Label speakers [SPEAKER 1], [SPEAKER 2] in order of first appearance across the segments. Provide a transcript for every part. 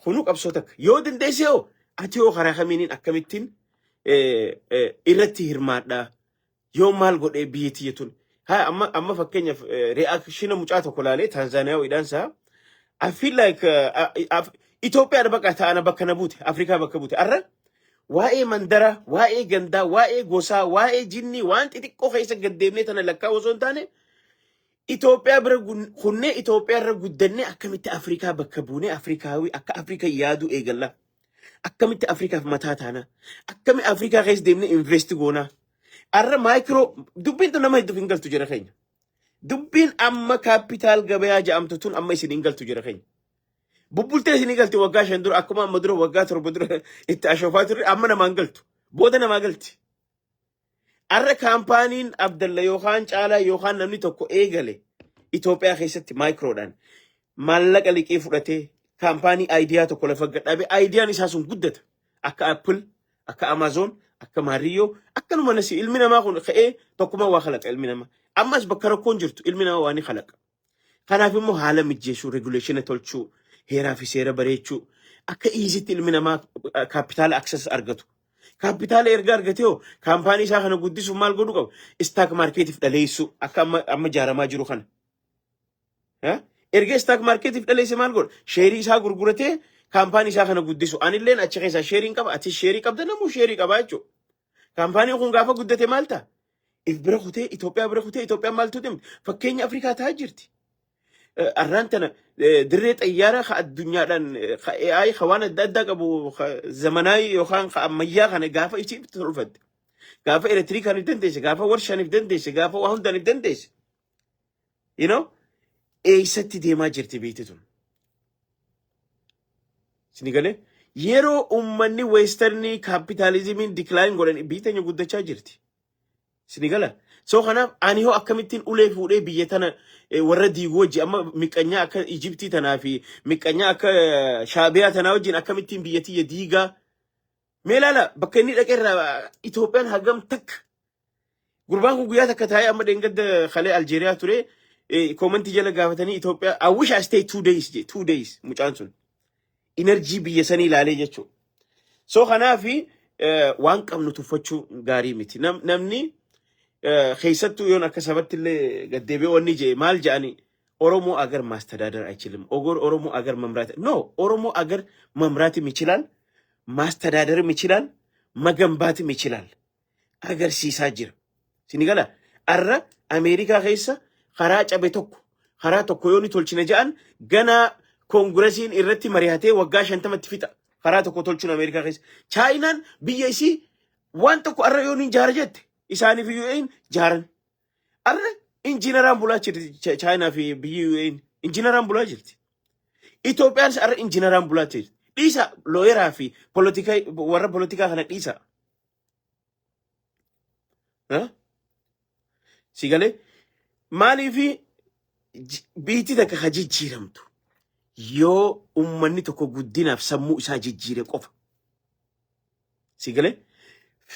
[SPEAKER 1] Kunuu qabsoo takka. Yoo dandeesse hoo, ati hoo karaa kamiiniin akkamittiin irratti hirmaadhaa? Yoo maal godhee biyyi tiyya tun? Haa, amma fakkeenyaaf reaction mucaa tokko laalee, Taanzaaniyaa wayiidhaan isaa, I feel like Itoophiyaadha bakka ta'ana, bakka na buute, Afrikaa bakka buute. Arra waa'ee mandara, waa'ee gandaa, waa'ee gosaa, waa'ee jinnii waan xixiqqoo keessa gaddeemnee tana lakkaa'u osoo hin taane, Itoophiyaa bira kunnee, Itoophiyaa irra guddannee, akkamitti Afrikaa bakka buunee, Afrikaawii akka Afrikaa yaaduu eegalla. Akkamitti Afrikaaf mataa taana? Akkami Afrikaa keessa deemnee invest goonaa? Arra micro dubbiin tun nama hedduuf hin galtu jira keenya. Dubbiin amma capital gabayaa jedhamtu tun amma isin hin galtu jira keenya. Bubbultee isin hin galti. Waggaa 5 dura, akkuma amma dura waggaa 7 dura itti ashoofaa turre, amma namaan galtu. Booda namaa galti. Arra kaampaaniin Abdalla yookaan Caalaa yookaan namni tokko eegale Itoophiyaa keessatti microdhaan maallaqa liqii fudhatee kaampaanii idea tokko lafa gadhaabe, ideaan isaa sun guddata. Akka Apple, akka Amazon, akka Maariyyoo, akkanuma nasi ilmi namaa kun ka'ee tokkummaa waa kalaqa ilmi namaa. Ammas bakka rakkoon jirtu ilmi namaa waa ni kalaqa. Kanaaf immoo haala mijeessuu, regulation tolchuu, heeraa fi seera bareechuu, akka easytti ilmi namaa kaapitaala access argatu. Kaapitaala erga argatee hoo, kaampaanii isaa kana guddisuuf maal godhuu qaba? Stock marketiif dhaleessuu, akka amma ijaaramaa jiru kana. Erga stock marketiif dhaleesse maal godha? Sheerii isaa gurguratee kaampaanii isaa kana guddisu. Anilleen achi keessaa sheeriin qaba, ati sheerii qabda, namuu sheerii qaba jechuudha. Kaampaaniin kun gaafa guddate maal ta'a? If bira kutee, Itoophiyaa bira kutee, Itoophiyaan maaltu deemte? Fakkeenya Afrikaa ta'aa jirti. Arraan tana dirree xayyaaraa ka addunyaadhaan ka AI ka waan adda addaa qabu, ka zamanaayii yookaan ka ammayyaa kana gaafa isiif tolfatte. Gaafa elektiriikaaniif dandeesse, gaafa warshaaniif dandeesse, gaafa waa hundaaniif dandeesse. Eessatti deemaa jirti biyyi tun? Sini galee, yeroo uummanni western capitalismiin decline godhan biyyi teenya guddachaa jirti. Sini gala. So kanaaf ani hoo akkamittiin ulee fuudhee biyya tana warra diiguu wajji, amma miqanyaa akka Ijiptii tanaa fi miqanyaa akka Shaabiyaa tanaa wajjin akkamittiin biyya tiyya diigaa? Mee ilaala, bakka inni dhaqe irraa Itoophiyaan hagam takka. Gurbaan kun guyyaa takka taa'ee, amma dheengadda kalee Aljeeriyaa ture, commentii jala gaafatanii, "Itoophiyaa I wish I stay 2 days" je, 2 days mucaan sun. Energy biyya sanii ilaalee jechuudha. So kanaafi waan qabnu tuffachuu gaarii miti. Namni keessattuu yoon akka sabatti illee gaddeebi'ee wanni jee maal jedhani, "ኦሮሞ አገር ማስተዳደር አይችልም፣ ኦሮሞ አገር መምራት" No, ኦሮሞ አገር መምራትም ይችላል፣ ማስተዳደርም ይችላል፣ መገንባትም ይችላል። Agarsiisaa jira. Sini gala, arra Ameerikaa keessa karaa cabe tokko, karaa tokko yoo ni tolchine jedhan, ganaa koongiresiin irratti mari'atee waggaa 50tti fixa. Karaa tokko tolchuun Ameerikaa keessa. Chaayinaan biyya isii waan tokko arra yoo ni jaara jette, isaaniif UA'n jaaran. Arra injiinaraan bulaa jirti Chaayinaa fi biyyi UA'n injiinaraan bulaa jirti. Itoophiyaanis arra injiinaraan bulaa jirti. Dhiisa lawyeraa fi polotikaa, warra polotikaa kana dhiisa. Si galee, maaliifi biyyi takka ka jijjiiramtu yoo ummanni tokko guddinaaf sammuu isaa jijjiire qofa. Si galee,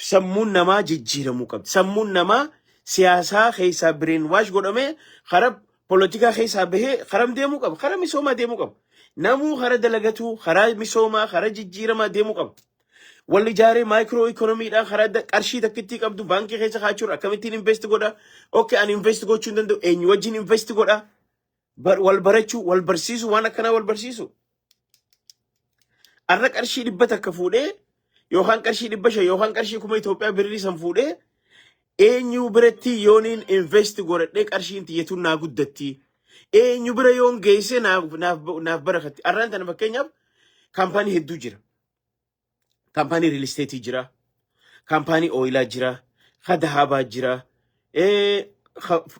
[SPEAKER 1] sammuun namaa jijjiiramuu qabdi. Sammuun namaa siyaasaa keessaa brainwash godhamee karaa polotikaa keessaa bahee karam deemuu qaba. Karaa misoomaa deemuu qaba. Namuu karaa dalagatuu, karaa misoomaa, karaa jijjiiramaa deemuu qaba. Walli ijaaree micro economydhaan karaa qarshii takkittii qabdu baankii keessa kaachuun akkamittiin invest godha? Okay, ani invest gochuu hin danda'u. Eenyu wajjin invest godha? Wal barachuu, wal barsiisuu, waan akkanaa wal barsiisuu. Arra qarshii 100 fuudhee yookaan qarshii 500 yookaan qarshii 1000 Itoophiyaa birrii san fuudhee eenyu biratti yooniin invest godhadhee qarshiin tiyyatuun naa guddatti? Eenyu bira yoon geesse naaf barakatti? Arraan tana fakkeenyaaf kaampaanii hedduu jira. Kaampaanii real estate jira. Kaampaanii oilaa jira. Ka dahabaa jira.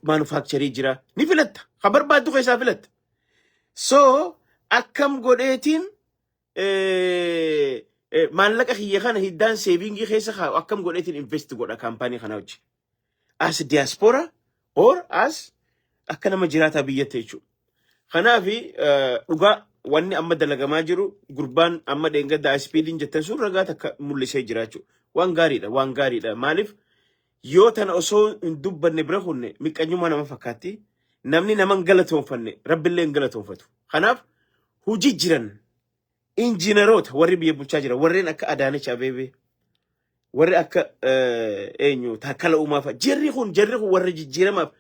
[SPEAKER 1] Manufacturing jira. Ni filatta. Ka barbaaddu keessaa filatta. So akkam godheetiin maallaqa kiyya kana hiddaan savingii keessa kaa'u, akkam godheetiin invest godha kaampaanii kana wajji? As diaspora or as akka nama jiraataa biyyatti jechuudha. Kanaafi dhugaa wanni amma dalagamaa jiru, gurbaan amma dheengadda ISPD'n jettan sun ragaa takka mul'isee jira jechuudha. Waan gaariidha, waan gaariidha. Maaliif, yoo tana osoo hin dubbanne bira kunne miqqanyummaa nama fakkaatti. Namni nama hin galatoonfanne rabbillee hin galatoonfatu. Kanaaf hojii jiran Injiinaroota warri biyya bulchaa jira, warreen akka Adaanech Abeebee, warri akka eenyu, Taakkala Uumaa fa'a. Jarri kun warra jijjiiramaaf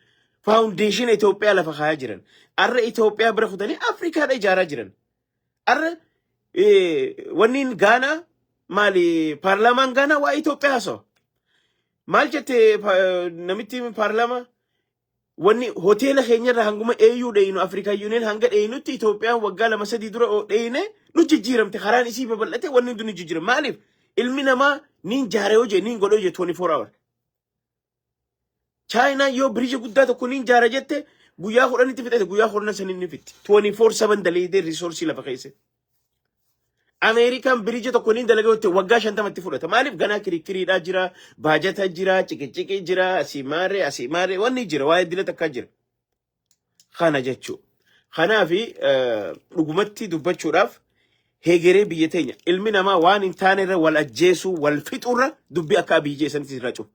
[SPEAKER 1] foundation Itoophiyaa lafa kaayaa jiran. Arra Itoophiyaa bira kutanii Afrikaadha ijaaraa jiran. Arra wanniin Gaanaa maali, paarlaamaan Gaanaa waa Itoophiyaa haasawa. Maal jette namitti paarlaamaa? Wanni hoteela keenyarra hanguma AU dheeynu, African Union hanga dheeynutti, Itoophiyaan waggaa 2, 3 dura dheeyne nu jijjiiramte, karaan isii babal'ate, wanni hundi nu jijjiirame. Maaliif? Ilmi namaa niin jaare yoo jee, niin godhe yoo jee, 24 hour. Chaayinaan yoo bridge guddaa tokko niin jaara jette, guyyaa 10tti fixate, guyyaa 10 saniin ni fixti. 24/7 daleedee resource lafa keessa. Ameerikaan bridge tokko niin dalagaa jette, waggaa 50tti fudhata. Maaliif? Ganaa kirikiriidhaa jira, baajata jira, ciqiciqii jira, asii maarree asii maarree wanni jira, waa'ee dila takkaa jira. Kana jechuudha. Kanaafi dhugumatti dubbachuudhaaf, hegeree biyya teenya ilmi namaa waan hin taane irra wal ajjeesuu, wal fixuurra, dubbii akka Abiyyi jeessanitti irraa cufu.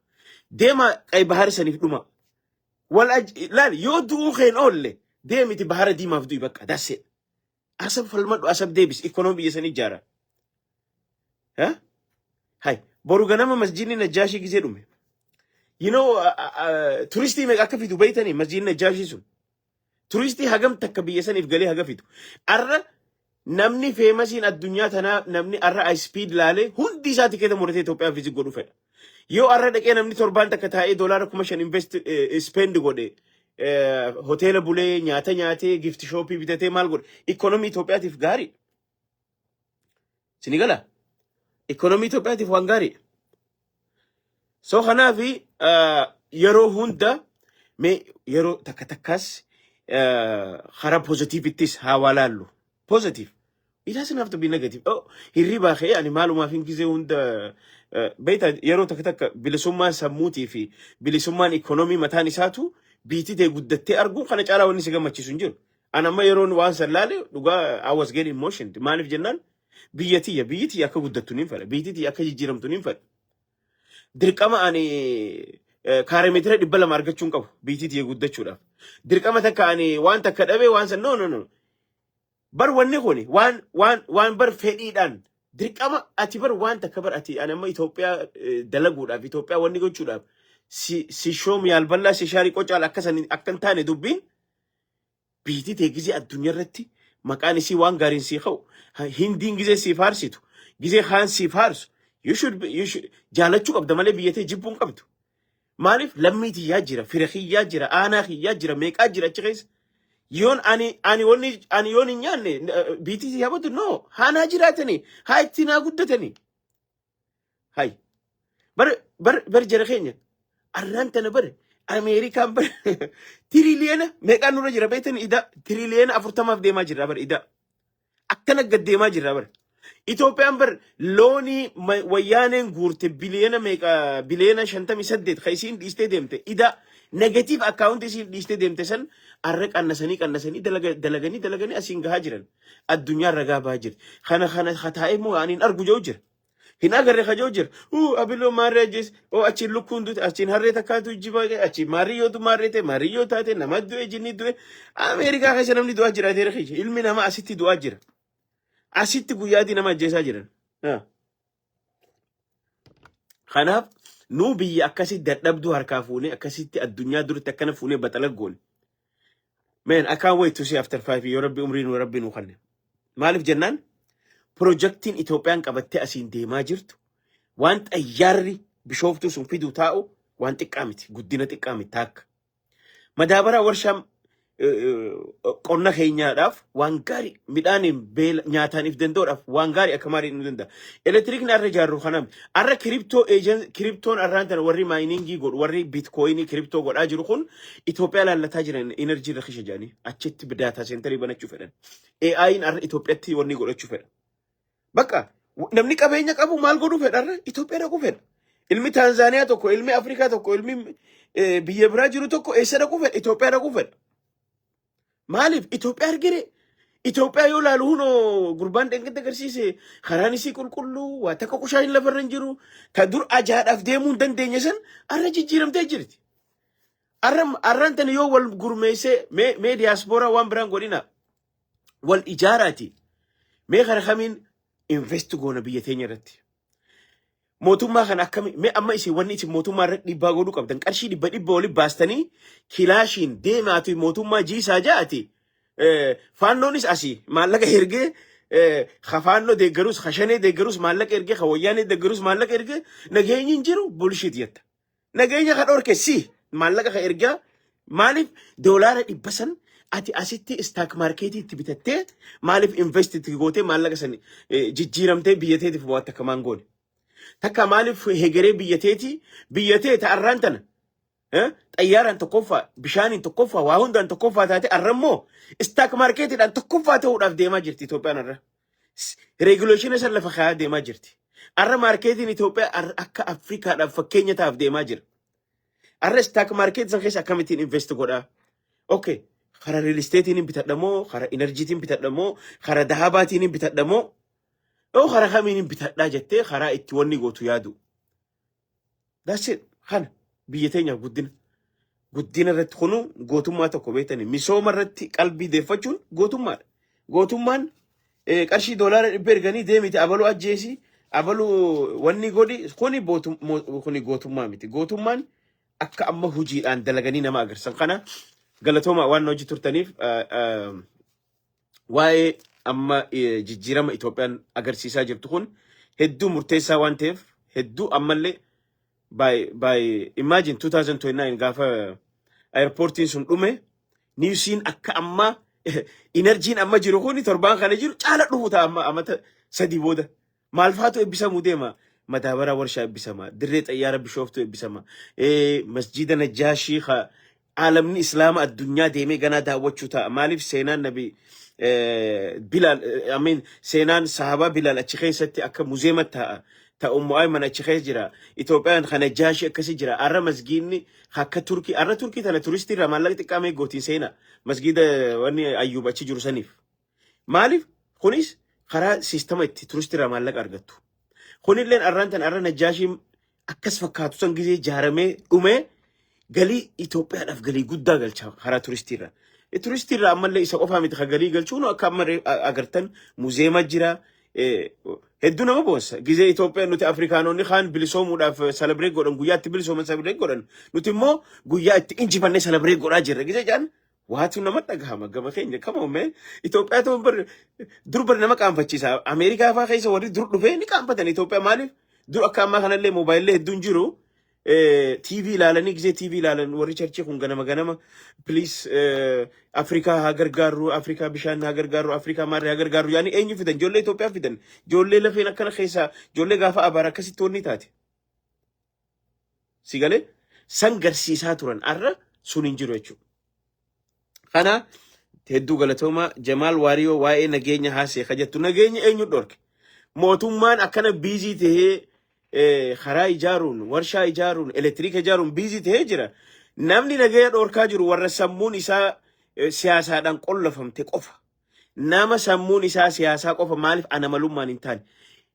[SPEAKER 1] Deema qay bahara saniif dhuma. Wal laal, yoo du'uu keen oolle, deemiti bahara diimaaf du'i, bakka that's it. Asab falmadhu, Asab deebis, ikonoomii biyya sanii ijaara. Hay, boru ganama masjidni Najjaashii gisee dhume. Turistii meeqa akka fidu beeytanii masjidni Najjaashii sun? Turistii hagam takka biyya saniif galee haga fidu. Arra namni famousiin addunyaa tanaa, namni arra speed laalee, hundi isaa tikeeta muratee Itoophiyaa visit godhuu fedha. Yoo arra dhaqee namni torbaan takka taa'ee $5,000 invest spend godhe, hoteela bulee, nyaata nyaatee, gift shopii bitatee, maal godhe, ikoonomii Itoophiyaatiif gaarii. Sini gala? Ikoonomii Itoophiyaatiif waan gaarii. So kanaafi yeroo hunda mee yeroo takka takkaas karaa positiveittis haa waa laallu. Positive. It doesn't have to be negative. Oh, hirribaa ka'ee ani maalumaaf hin gizee hunda beektaa, yeroo takka takka bilisummaan sammuutii fi bilisummaan ikoonomii mataan isaatu biitii ta'e guddattee arguun kana caalaa wanni si gammachiisu hin jiru. Ani amma yeroon waan san laale, dhugaa, I was getting emotion. Maaliif jennaan, biyya tiyya, biyyi tiyya akka guddattu niin fedha. Biyyi tiyya akka jijjiiramtu niin fedha. Dirqama ani kaaremeetira 200 argachuu hin qabu biyyi tiyya guddachuudhaaf. Dirqama takka ani waan takka dhabee waan san, no, no, no. Bar wanni kun waan bar fedhiidhaan dirqama ati bar waan takka bar ati ani amma Itoophiyaa dalaguudhaaf, Itoophiyaa wanni gochuudhaaf, si shoom yaalballaa si shaarii qocaal akka san akka hin taane dubbiin biitii ta'e gizee addunyaa irratti maqaan isii waan gaariin sii ka'u, Hindiin gizee sii faarsitu, gizee kaan sii faarsu, you should jaalachuu qabda malee biyya ta'e jibbuu hin qabdu. Maaliif? Lammii tiyyaa jira, fira kiyyaa jira, aanaa kiyyaa jira, meeqaa jira achi keessa. Yoon ani wanni ani yoon hin nyaanne biitii tiyyaa badu, no, haanaa jiraatanii, haa itti naa guddatanii. Hay, bar bar bar jara keenya, arraan tana bar Ameerikaan bar tiriliyeena meeqaan nurra jira beektan? Ida tiriliyeena 40f deemaa jirra bar, ida akkana gad deemaa jirra bar. Itoophiyaan bar loonii wayyaaneen guurte biliyeena meeqa, biliyeena 58 kan isiin dhiistee deemte, ida negative accountii isiin dhiistee deemte san arra qannasanii qannasanii dalaganii dalaganii asiin gahaa jiran. Addunyaan ragaa bahaa jirti. Kana kataa'ee immoo ani hin argu jedhu jira. Hin agarre kajoo jira. Uu, abiloo maarree ajjees. Oo, achiin lukkuun duute, achiin harree takkaatu jibaa, achiin maariyyootu maarree ta'e, maariyyoo taate, nama du'e, jinni du'e. Ameerikaa keessa namni du'aa jira ateera keessa. Ilmi namaa asitti du'aa jira. Asitti guyyaatii nama ajjeesaa jiran. Kanaaf nuu biyya akkasii dadhabduu harkaa fuunee akkasitti addunyaa duratti akkana fuunee baxala goone. Man, I can't wait to see after 5 yoo Rabbi umrii nu Rabbi nu kanne. Maaliif jennaan, pirojektiin Itoophiyaan qabattee asiin deemaa jirtu, waan xayyaarri Bishooftuu sun fidu taa'u, waan xiqqaa miti, guddina xiqqaa miti taakka. Madaabaraa warshaa qonna keenyaadhaaf waan gaarii, midhaaniin beela nyaataaniif danda'uudhaaf waan gaarii akka maaliin nu danda'a. Elektirikni arra ijaarru kanaaf arra crypto eejen cryptoon arraan tana warri miningii godhu, warri bitcoinii crypto godhaa jiru kun Itoophiyaa laallataa jiran, energy irra kisha jedhanii achitti data centerii banachuu fedhan. AI'n arra Itoophiyaatti wanni godhachuu fedha. Bakka namni qabeenya qabu maal godhuu fedha? Arra Itoophiyaa dhaquu fedha. Ilmi Taanzaaniyaa tokko, ilmi Afrikaa tokko, ilmi biyya biraa jiru tokko eessa dhaquu fedha? Itoophiyaa dhaquu fedha. Maaliif? Itoophiyaa argire. Itoophiyaa yoo laalu, hunoo gurbaan dhengatti agarsiise, karaan isii qulqulluu, waa takka qushaan lafarra hin jiru. Ta dur ajaadhaaf deemuu hin dandeenye san arra jijjiiramtee jirti. Arra arraan tana yoo wal gurmeessee, mee diyaaspooraa waan biraan godhina, wal ijaaraati. Mee kara kamiin Invest goona biyya teenya irratti. Mootummaa kana akkami mee amma isin wanni isin mootummaa irratti dhiibbaa godhuu qabdan qarshii dhibba dhibba oli baastanii kilaashiin deemaati mootummaa jiisaa ja'ati. Faannoonis asii maallaqa ergee, ka faannoo deeggarus, ka shanee deeggarus maallaqa ergee, ka wayyaanee deeggarus maallaqa ergee, nageenyi hin jiru, bullshit jetta. Nageenya ka dhorke si maallaqa ka ergaa. Maaliif doolaara 100 ati asitti stock marketii itti bitattee, maaliif invest itti gootee, maallaqa san jijjiiramtee biyya teetiif bu'aa takka maan goone? Takka maaliif hegeree biyya teetii, biyya tee ta'arraan tana xayyaaraan tokkoffaa, bishaaniin tokkoffaa, waa hundaan tokkoffaa taate, arra immoo stock marketiidhaan tokkoffaa ta'uudhaaf deemaa jirti Itoophiyaan arra. Regulationa san lafa kaayaa deemaa jirti. Arra marketiin Itoophiyaa arra akka Afrikaadhaaf fakkeenya ta'aaf deemaa jira. Arra stock market san keessa akkamittiin invest godhaa? Okay. Karaa real estateiin bitadha moo, karaa energyitiin bitadha moo, karaa dahabaatiin bitadha moo, yoo karaa kamiin bitadhaa jettee karaa itti wanni gootu yaadu. That's it. Kana biyya teenyaaf guddina. Guddina irratti kunu gootummaa tokko beektani. Misooma irratti qalbii deeffachuun gootummaadha. Gootummaan qarshii doolaara 100 erganii deemite abaluu ajjeesi, abaluu wanni godhi, kuni gootummaa miti. Gootummaan akka amma hojiidhaan dalaganii nama agarsiisan kana. Galatooma waan hojii turtaniif. Waa'ee amma jijjiirama Itoophiyaan agarsiisaa jirtu kun hedduu murteessaa waan ta'eef, hedduu ammallee by imagine 2029 gaafa airportiin sun dhume, newsiin akka amma energyiin amma jiru kun torbaan kana jiru caala dhufu ta'a. Amma amata 3 booda maal faatu eebbisamuu deema? Madaabaraa warshaa eebbisama, dirree xayyaara Bishooftuu eebbisama, masjiida Najjaashii aalamni islaama addunyaa deemee ganaa daawwachuu ta'a. Maaliif seenaan nabi Bilaal, I mean, seenaan sahabaa Bilaal achi keessatti akka museuma ta'a. Ta Ummu Ayman achi keessa jira. Itoophiyaan kan Najjaashii akkasii jira. Arra masgiidni akka Turkii, arra Turkii tana turistii irraa maallaqa xiqqaa mee gootiin seenaa masgiida wanni Ayyuub achi jiru saniif. Maaliif? Kunis karaa systema itti turistii irraa maallaqa argattu. Kunilleen arraan tan arra Najjaashiin akkas fakkaatu san gizee ijaaramee dhumee galii Itoophiyaadhaaf galii guddaa galcha karaa turistii irraa. Turistii irraa ammallee isa qofaa miti ka galii galchuun, akka amma agartan museuma jira. Hedduu nama boonsa. Gizee Itoophiyaan nuti Afrikaanonni kaan bilisoomuudhaaf celebrate godhan, guyyaa itti bilisooman celebrate godhan. Nuti immoo guyyaa itti injifannee celebrate godhaa jirra. Gizee jedhan waatu nama dhagahama gama keenya. Come on, man. Itoophiyaa ta'uun bar dur bar nama qaanfachiisa. Ameerikaa fa'aa keessa warri dur dhufee ni qaanfatan Itoophiyaa. Maaliif? Dur akka ammaa kanallee moobaayillee hedduun jiru. TV ilaalanii, gizee TV ilaalan warri churchii kun ganama ganama, "Please, Afrikaa haa gargaarru, Afrikaa bishaan haa gargaarru, Afrikaa maarree haa gargaarru" yaani eenyu fidan? Ijoollee Itoophiyaa fidan, ijoollee lafeen akkana keessaa, ijoollee gaafa abaara akkasitti wanni taate. Si galee san garsiisaa turan, arra sun hin jiru jechuudha. Kana hedduu galatooma. Jamaal Waariyoo waa'ee nageenya haasee ka jettu, nageenya eenyu dhorke? Mootummaan akkana busy tahee karaa ijaaruun, warshaa ijaaruun, elektiriika ijaaruun busy tahee jira. Namni nageenya dhorkaa jiru warra sammuun isaa siyaasaadhaan qollofamte qofa. Nama sammuun isaa siyaasaa qofa, maaliif ana malummaan hin taane,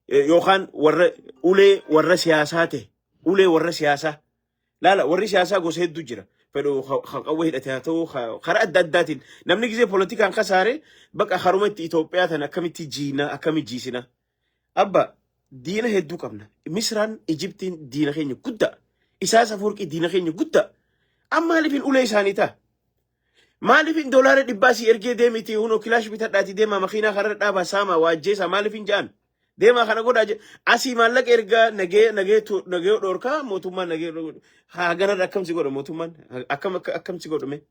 [SPEAKER 1] yookaan warra ulee warra siyaasaa ta'e, ulee warra siyaasaa. Laala, warri siyaasaa gosa hedduu jira. Fedhu qawwee hidhate haa ta'u, karaa adda addaatiin namni gisee poolitikaan kasaare bakka haruma itti Itoophiyaa tana akkamitti jiina, akkamitti jiisina. Abba, diina hedduu qabna. Misraan, Ijiptiin diina keenya guddaa. Isaas Afuurqii diina keenya guddaa. Amma maaliif ulee isaanii ta'a? Maaliif hin doolaara 100 si ergee deemiti hunoo kilaash bitadhaati deemaa makiinaa karra dhaabaa saama waajjeessa, maaliif hin ja'an? Deemaa kana godhaa jedhe. Asii maallaqa ergaa nagee nagee nagee dhorkaa mootummaan, nagee haa ganarra akkam si godha mootummaan, akkam akkam si godhume?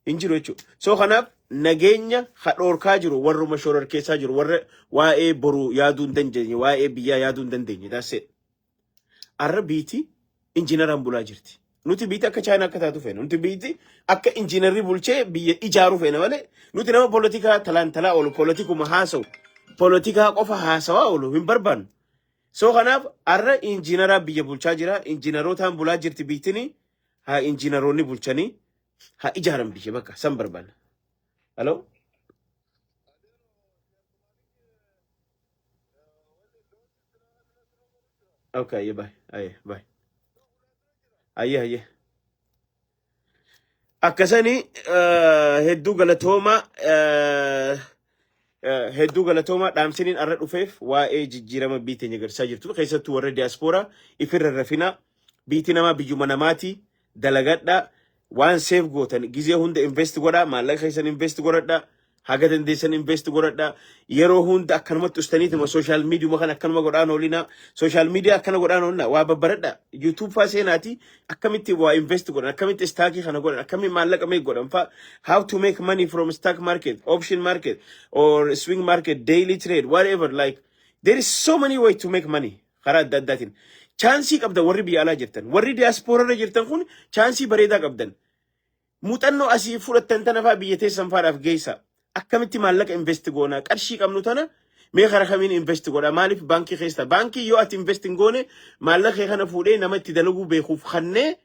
[SPEAKER 1] Hin jiru jechuudha. So kanaaf nageenya ha dhorkaa jiru warruma shoror keessaa jiru, warra waa'ee boruu yaaduu hin dandeenye, waa'ee biyyaa yaaduu hin dandeenye. That's it. Arra biiti injiinaraan bulaa jirti. Nuti biiti akka Chaayinaa akka taatu feena. Nuti biiti akka injiinarri bulchee biyya ijaaru feena malee nuti nama poolitikaa talaantalaa oolu, poolitikuma haasa'u, poolitikaa qofa haasawaa oolu hin barbaannu. So kanaaf arra injiinaraa biyya bulchaa jira. Injiinarootaan bulaa jirti biittini. Haa injiinaroonni bulchanii haa ijaaran biyya, bakka san barbaanna. Hello? Okay, ayyee, bye. Ayyee, bye. Ayyee, ayyee. Akkasanii hedduu galatooma. Hedduu galatooma. Dhaamsiniin arra dhufeef waa'ee jijjiirama biyya teenya agarsiisaa jirtu, keessattuu warra diyaaspooraa, ifirra rafinaa. Biitti namaa biyyuma namaati, dalagadhaa. Waan save gootan gizee hunda invest godhaa. Maallaqa keessan invest godhadhaa, haga dandeessan invest godhadhaa. Yeroo hunda akkanumatti ustaniituma social media kan akkanuma godhaan oolinaa, social media akkana godhaan oolinaa. Waa babbaradhaa. YouTube faa seenaati, akkamitti waa invest godhan, akkamitti stockii kana godhan, akkamitti maallaqa make godhan faa, how to make money from stock market, option market or swing market, daily trade, whatever. Like, there is so many way to make money. Karaa adda addaatiin chanceii qabdan. Warri biyya alaa jirtan, warri diyaaspoora irra jirtan kun chanceii bareedaa qabdan. Muuxannoo asii fudhattan tana faa biyya teessan faadhaaf geessa. Akkamitti maallaqa invest goona? Qarshii qabnu tana mee karaa kamiin invest godha? Maaliif baankii keessa, baankii yoo ati invest hin goone, maallaqa kee kana fuudhee nama itti dalaguu beekuuf kannee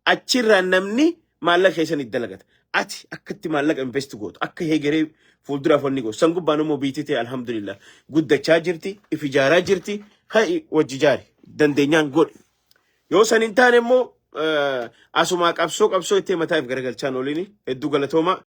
[SPEAKER 1] achirraa namni maallaqa keessan itti dalagata. Ati akkatti maallaqa invest gootu akka heegeree fuulduraaf wanni gootu san gubbaan immoo biitii ta'e, alhamdulillah, guddachaa jirti, if ijaaraa jirti. Ha'i wajji jaari, dandeenyaan godhi. Yoo san hin taane immoo asumaa qabsoo qabsoo itti mataa if garagalchaan ooliini. Hedduu galatooma.